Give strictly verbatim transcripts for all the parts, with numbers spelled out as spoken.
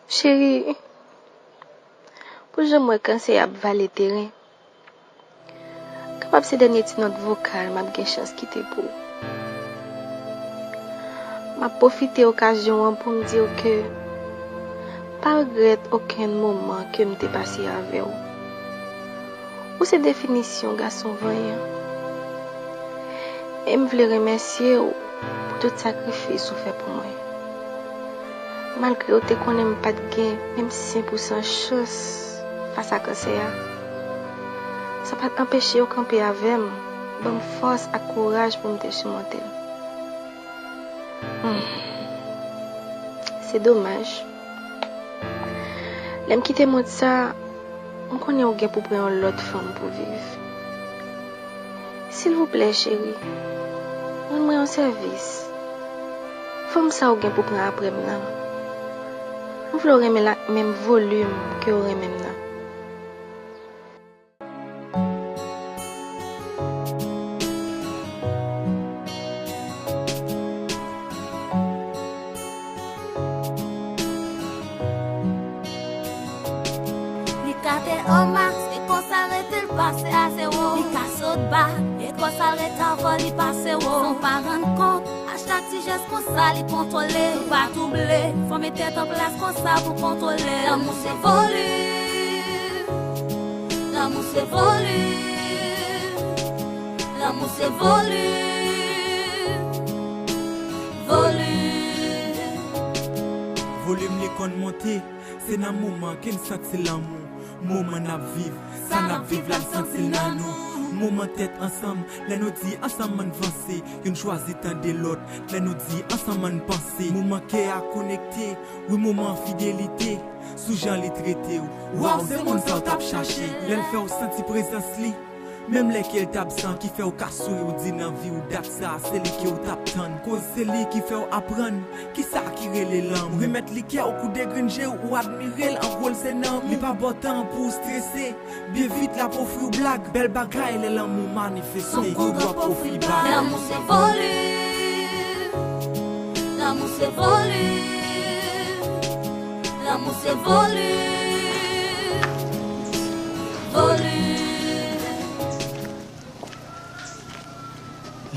Cheri, pou jan m wè kansè a ap vale teren, kapab se dènye ti nòt vokal m ap gen chans kite pou ou. M ap pwofite okazyon an pou m di w ke m pa regrèt okenn moman ke m te pase avè w. Ou se definisyon gason vanyan. E m vle remèsye w pou tout sakrifis ou fè pou mwen. Malgre w te konnen m pa t gen menm sen pou san chans fas a kansè a, sa pa t anpeche w kanpe avè m, ban m fòs ak kouraj pou m te sèmonte l. Hmm. Se domaj. Lè m kite mond sa, m konnen w gen pou pran yon lòt fanm pou viv. Silvouplè, cheri, rann mwen yon sèvis. Fanm sa w gen pou pran apre m nan, m vle w renmen l ak menm volim ke w renmen m nan. Li ka te an mas, e konsa rete l pase a zewo. Li ka sot ba, e konsa l ret avè w, li pase wo. San w pa rann kont, a chak ti jès konsa li kontwole. Ou pa twouble, fòme tèt an plas konsa pou kontwole. Lanmou se volim, lanmou se volim, lanmou se volim, volim. Volim li konn monte, se nan moman ke n santi lanmou. Moman n ap viv, sa n ap viv la n santi l nan nou. Moman tèt ansanm, lè nou di ansanm ann vanse. Youn chwazi tande lòt, lè nou di ansanm ann panse. Moman kè a konekte, wi moman fidelite. Sou jan li trete w, waw se moun sa w t ap chache. Lè l fè w santi prezans li. Menm lè ke l t absan, ki fè w ka souri, w di nan vi w dat sa a se li ke w t ap tann. Koz se li ki fè w aprann kisa ki rele lanmou. Remèt li kè w kou de grenn je w, ou admire l, an gwo l se nanm. Li pa ba w tan pou w strese, byen vit l ap ofri w blag. Bèl bagay lè lanmou manifeste, kou dwòp ofri bag. Lanmou se volim, lanmou se volim, lanmou se volim.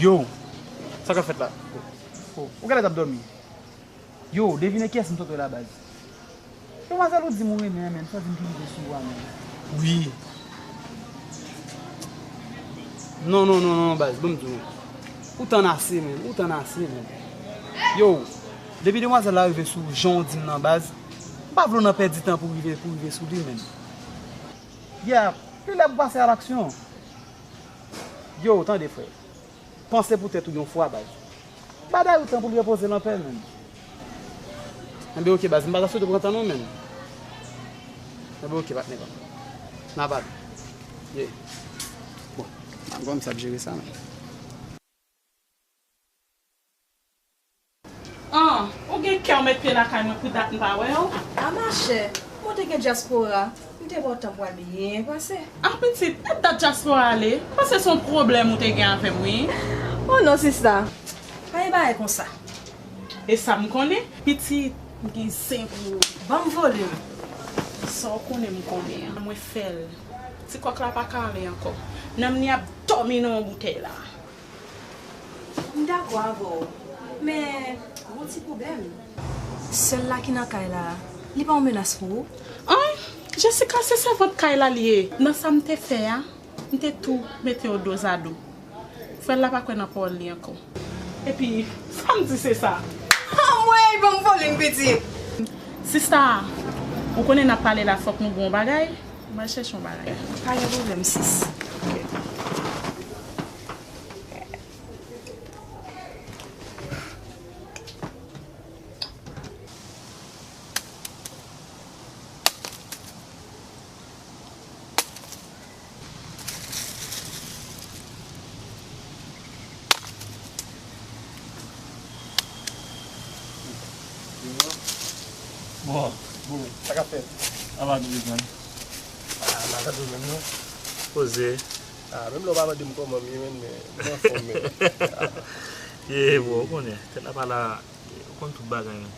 Yo, sa k ap fèt la? Oh, ou genlè t ap dòmi? Yo, devine kiyès m tonton la baz? Demwazèl ou di m ou renmen an, menn, fò di m ki rive sou ou a, menn. Wi. Non, non, non, non, baz, ban m di w. Ou tann ase, menn, ou tann ase, menn. Yo, depi demwazèl la rive sou jan w di m nan, baz, m pa vle w nan pèdi tan pou rive, pou rive sou li, menn. Yeah, li lè pou pase a laksyon. Yo, tande frè. Panse pou tèt ou yon fwa, baz. Ba Dayou tan pou l repoze l anpè, menn. Enben, oke, baz. M pa ta swete w pran tan non, menn. Enben, oke, patnè pa m. N a pale. Yeah. Bon, m ap gade kòman m ap jere sa, menn. An, ou gen kè w met pye lakay mwen pou dat m pa wè w? A machè, mwen te gen dyaspora, m te ba w tan pou w al byen pase. A pitit, e dat dyaspora ale? Paske se yon pwoblèm ou te gen avè m wi. O non sista, pa gen bagay konsa. E sa m konnen, pitit, m gen zen pou ou. Ban m volim. Sa w konnen m konnen an, mwen fè l. Ti kòk la pa ka ale ankò. Nanm li ap dòmi nan yon boutèy la. M dakò avè w, men gon ti pwoblèm. Sè l la ki nan kay la, li pa yon menas pou ou? An, Jessica se sèvant kay la li ye. Nan sa m te fè a, m te tou mete yo dozado. Frè l la pa kwè nan pawòl li ankò. Epi, sa m di se sa. Anmwey, ban m volim pitit! Sista, ou konnen n ap pale la fòk nou bon bagay. M al chèche yon bagay. Pa gen pwoblèm sis. Bon, bon, sa k ap fèt? Anba tou bezwen. Ah, m pa tande w menm non. Poze. Ah, menm lè w pa mande m kòman m ye menn, men m anfòm menn. Ye, bro, ou konnen, tèt la pa la, ou konn tout bagay menn.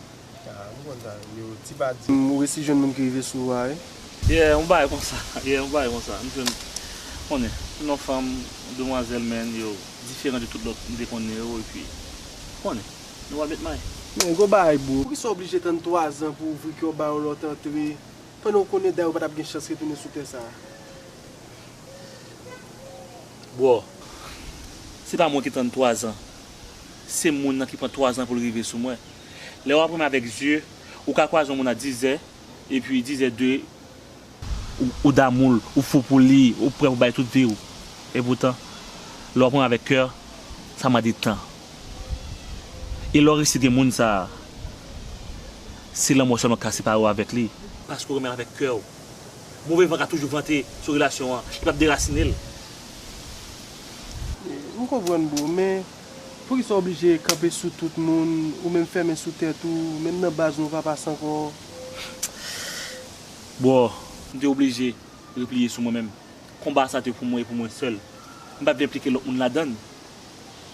Ah, m konn sa, yo, ti pa di. M, ou resi jwenn moun ki rive sou ou a, wi. Yeah, yon bagay konsa. Yeah, yon bagay konsa. M jwenn, konnen, yon fanm, demwazèl, men yo diferan de tout lòt m te konnen yo, epi, konnen, nou pral met may. Men, gwo bagay, bro. Poukisa w oblije tann twa zan pou w ouvri kè w ba yon lòt antre, pandan w konnen dayè w pa t ap gen chans retounen sou tè sa a? Bro, se pa mwen ki tann twa zan. Se moun nan ki pran twa zan pou l rive sou mwen. Lè w ap renmen avèk zye, ou ka kwaze yon moun a dizè, epi dizè de, ou, ou damou l, ou fou pou li, ou prè pou bay tout vi w. Epoutan, lè w ap renmen avèk kè, sa mande tan. E lè w resi gen moun sa a, se lanmò sèlman k ka separe w avèk li. Paske w renmen l avèk kè w. Move van ka toujou vante sou relasyon an, li p ap derasinen l. M konprann, bro, men poukisa w oblije kanpe sou tout moun, ou menm fèmen sou tèt ou, menm nan baz nou pa pase ankò? Bro, m te oblije repliye sou mwen menm. Konba sa te pou mwen e pou mwen sèl. M pa vle enplike lòt moun ladan l.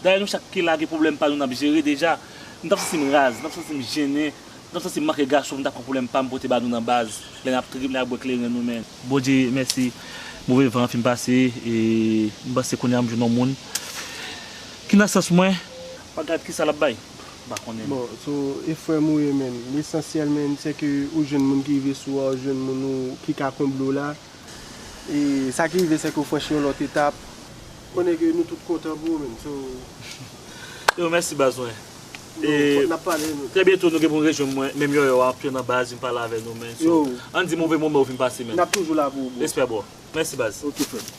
Dayè, nou chak ki la gen pwoblèm pa nou n ap jere deja. M t ap santi m raz, m t ap santi m jennen, m t ap santi m manke gason pou m ta pran pwoblèm pa m pote ba nou nan baz, lè n ap trip, lè n ap bwè kleren nou, men. Bondye mèsi, move van an fin pase, e m panse kounye a m jwenn yon moun ki nan sans mwen. Pa gad kisa l ap bay. M pa konnen. Bon, so, e frè m ou ye, men. Lesansyèl, men, se ke ou jwenn moun ki rive sou ou a, ou jwenn moun ou ki ka konble w la. E sa ki rive, se ke w franchi yon lòt etap. Konnen ke nou tout kontan pou ou, men. So, yo, mèsi baz mwen. Yo, e n ap pale, nou. Trè byento, nou gen pou n rejwenn mwen, menm yòyò a, ap tounen nan baz, vin pale avè nou, men. So, yo, ann di move moman ou vin pase, men. N ap toujou la pou ou, bro. Respè, bro. Mèsi, baz. Ok, frè m.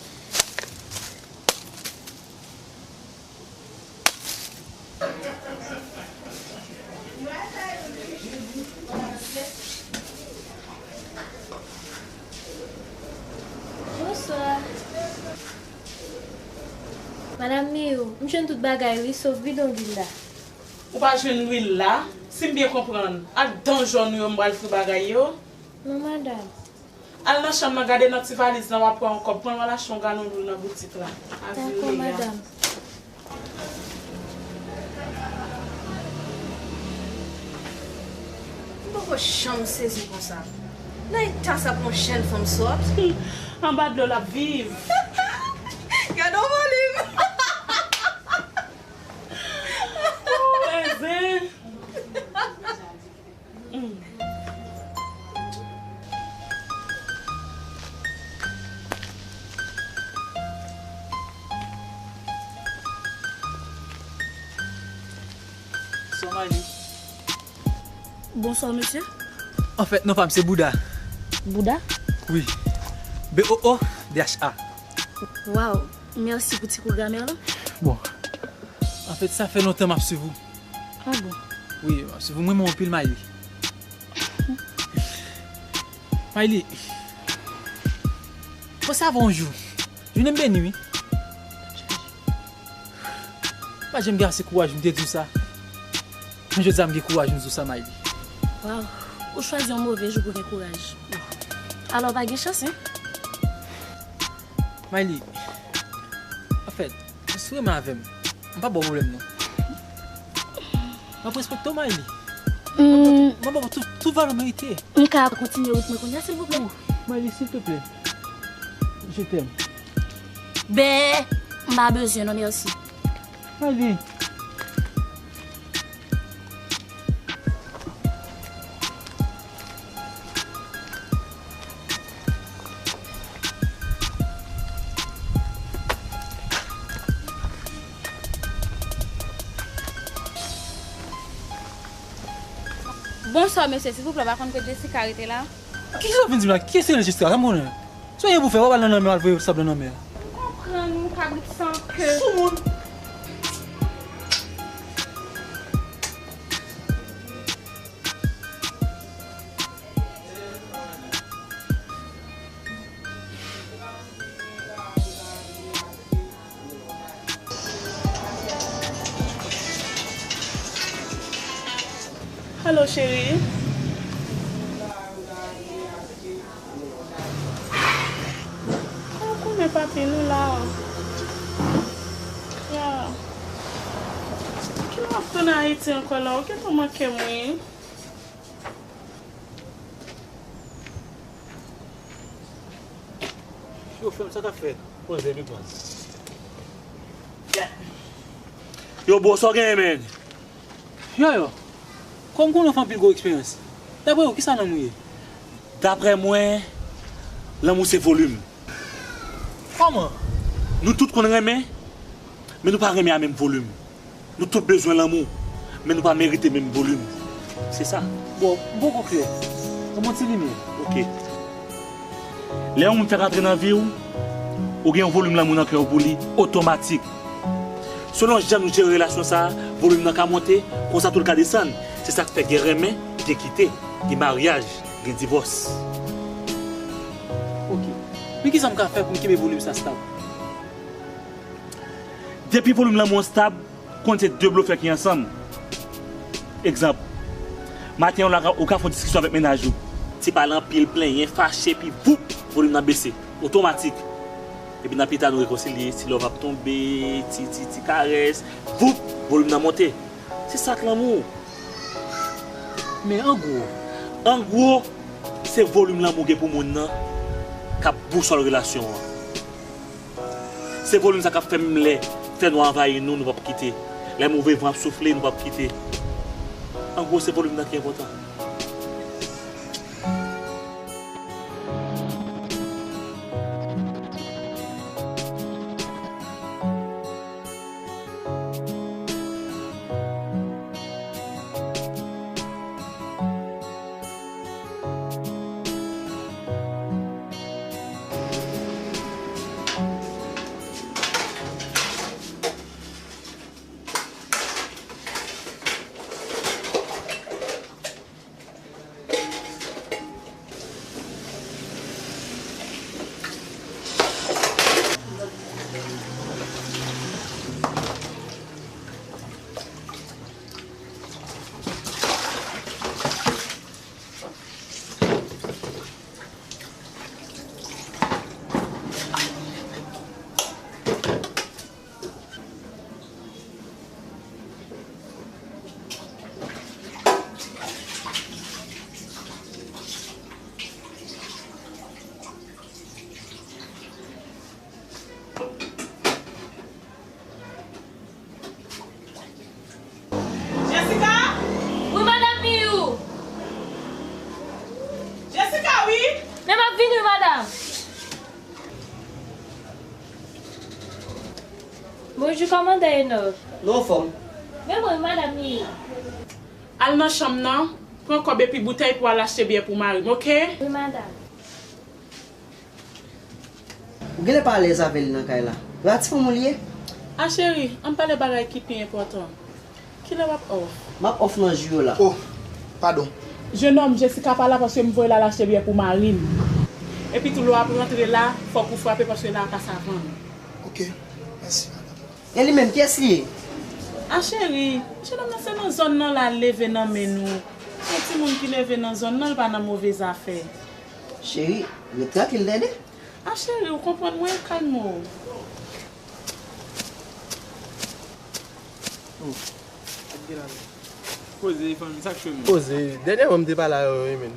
Bonswa. Madam Miyou, m jwenn tout bagay wi, sof bidon lwil la. Ou pa jwenn lwil la? Si m byen konprann, ak dan jòn ou yo m pral fri bagay yo? Non, madam. Al nan chanm nan, gade nan ti valiz lan, w ap wè yon kòb. Pran l, w al achte yon galon lwil nan boutik la. Dakò, madam. M poko janm sezi konsa. Nan eta sa pou yon jèn fanm sòt. Anba dlo l ap viv. Gade yon volim. Ou enzen. Bonswa, Mayli. Bonswa, mesye. Anfèt, non pa m se Bouda. Bouda? Wi. B O O D H A. Waw, mèsi pou ti kou gramè lan. Bon, anfèt, sa fè lontan m ap swiv ou. Ah bon? Wi, m ap swiv ou, m renmen w anpil, Mayli. Mayli, panse avè yon jou. Jounen m beni, wi. M pa janm gen ase kouraj pou m te di w sa. Men jodi a m gen kouraj m di w sa, Mayli. Waw, ou chwazi yon move jou pou gen kouraj. Alò, w pa gen chans, wi. Mayli, anfèt, si w renmen avè m, m p ap ba w pwoblèm, non. M ap respekte w, Mayli. M ap ba w tout, tout valè w merite. M ka kontinye wout mwen kounye a, silvouplè? Mayli, silteplè. Je t'aime. Ben, m pa bezwen, non, mèsi. Mayli. Bonswa, mesye. Silvouplè, w pa konn kote Jessica rete la? Kisa w vin di m la? Kiyès se Jessica? Sa m konnen. Sa w gen pou fè, w ap al nan lanmè, w al voye sab nan lanmè a. M konprann ou, kabrit san ke. Soumoun. Hello, cheri. Ou konnen papi nou la. Ya. Kilè w ap tounen Ayiti ankò la? Ou gentan manke m, wi. Yo, frè m, sa k ap fèt? Poze, epi pran. Yo, bro, sa w genyen, man? Yo, yo. Kòm konnen w fè anpil gwo eksperyans. Daprè ou, kisa lanmou ye? Daprè mwen, lanmou se volim. Kòman? Nou tout konn renmen, men nou pa renmen a menm volim. Nou tout bezwen lanmou, men nou pa merite menm volim. Se sa. Bon, m poko klè. Ban m yon ti limyè. Ok. Lè yon moun fèk antre nan vi w, ou gen yon volim lanmou nan kè w pou li, otomatik. Selon jan nou jere relasyon sa a, volim nan ka monte, konsa tou l ka desann. Se sa k fè gen renmen, gen kite, gen maryaj, gen divòs. Ok. Men kisa m ka fè pou m kenbe volim sa stab? Depi volim lanmou an stab, konn se de blofè ki ansanm. Egzanp, maten an la, ou ka fè yon diskisyon avèk mennaj ou. Ti pale anpil, plenyen, fache, epi voup, volim nan bese. Otomatik. Epi nan pita nou rekonsilye, ti love ap tonbe, ti, ti, ti karès, voup, volim nan monte. Se sa k lanmou. Men an gwo. An gwo, se volim lanmou gen pou moun nan k ap bousòl relasyon an. Se volim sa k ap fè menm lè fènwa anvayi nou, nou p ap kite. Lè move van ap soufle, nou p ap kite. An gwo, se volim nan ki enpòtan. Jessica? Wi, madanm Miyou. Jessica, wi. Men m ap vini, wi, madanm. Bonjou, kòmandan Enòk. Nou anfòm? Men mwen, wi, madanm Miyou. Al nan chanm nan, pran kòb epi boutèy pou al achte byè pou mari m, oke? Wi, madanm. Ou genlè pa alèz avè l nan kay la. Ratifon moun li ye? A cheri, ann pale bagay ki pi enpòtan. Kilè w ap off? M ap off nan jou yo la. Oh, padon. Jenòm, Jessica pa la paske m voye l al achte byè pou mari m. Epi tou, lè w ap rantre la, fòk ou frape paske la a pa savann. Ok, mèsi, madanm. E li menm, kiyès li ye? A cheri, jenòm nan se nan zòn nan la l leve nan men nou. Se yon timoun ki leve nan zòn nan, l pa nan move zafè. Cheri, ret trankil tande. A cheri, ou konprann mwen, kalme w. Oh. Poze, fanmi, sa k fè m? Poze. Dènyèman, m te pale a yo, wi, men.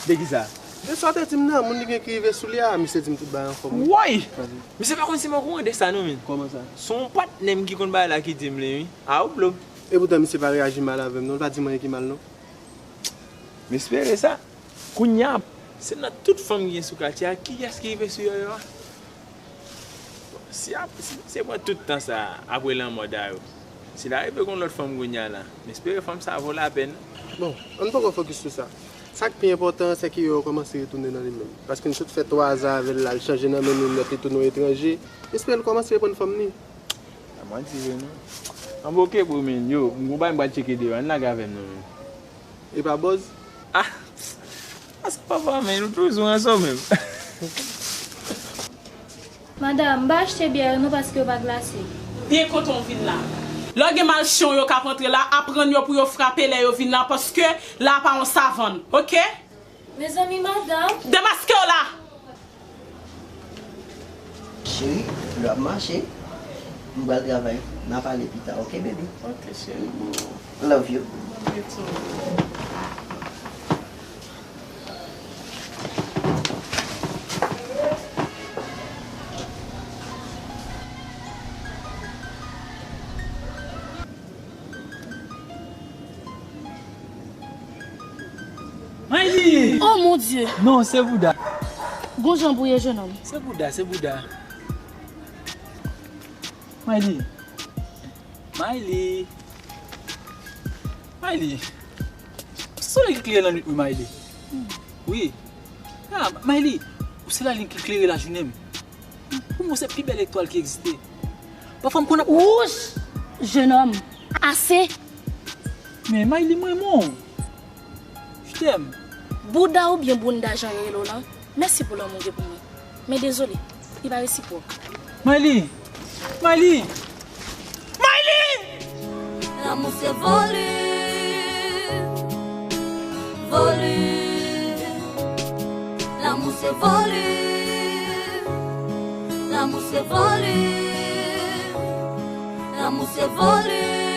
De kisa? De sa w te di m nan, moun li gen ki rive sou li a, misye di m tout bagay anfòm, wi. Woy! Misye pa konn si m okoran de sa, non, men. Kòman sa? Se yon patnè m ki konn bagay la ki di m li, wi. A, ou blo. Epoutan, misye pa reyaji mal avè m, non. Li pa di m anyen ki mal, non. M espere sa. Kounye a, se nan tout fanm ki gen sou katye a, kiyès ki rive sou Yòyò a? Si ap, si, si pran tout tan sa a, apre lanmò Dayou, si l arive gon lòt fanm kounye a la, m espere fanm sa a vo lapèn. Bon, ann poko fokis sou sa. Sa k pi enpòtan an, se ke Yòyò kòmanse retounen nan li menm. Paske n sot fè twa zan avè l la, l chanje nan men nou nèt, li tounen yon etranje. M espere l kòmanse reprann fòm li. A, m ap di vre, non. Ann, oke, bro, men, yo, m gon bagay m pral tcheke deyò, ann lage avè m, non, men. E pa bòz? Ah, ah, sa papa, men nou toujou ansanm menm. Madanm, m pa achte byè yo non paske yo pa glase. Byen kontan w vin la. Lè w gen malchon yo k ap antre la, aprann yo pou yo frape lè yo vin la paske la a pa yon savann, oke? Mezanmi, madanm. Demaske w la! Cheri, lè w ap mache, m pral travay. N a pale pita, oke, baby? Oke, cheri. Love you. Love you too. Oh mon Dieu! Non, se bouda. Gon jan bouye jenòm. Se bouda, se bouda. Mayli. Mayli. Mayli. Se solèy ki klere lannwit wi, Mayli. Wi. Ah, Mayli, ou se lalin ki klere lajounen m. Pou mwen, se pi bèl etwal ki egziste. Pafwa m konn ap... Wouch! Jenòm. Ase! Men Mayli, m renmen w. Je t'aime. Bouda oubyen bounda jan yo rele w lan, mèsi pou lanmou w gen pou mwen. Men dezole, li pa resipwòk. Mayli! Mayli! Mayli! L'amour c'est volume, volume. L'amour c'est volume, l'amour c'est volume, l'amour c'est volume.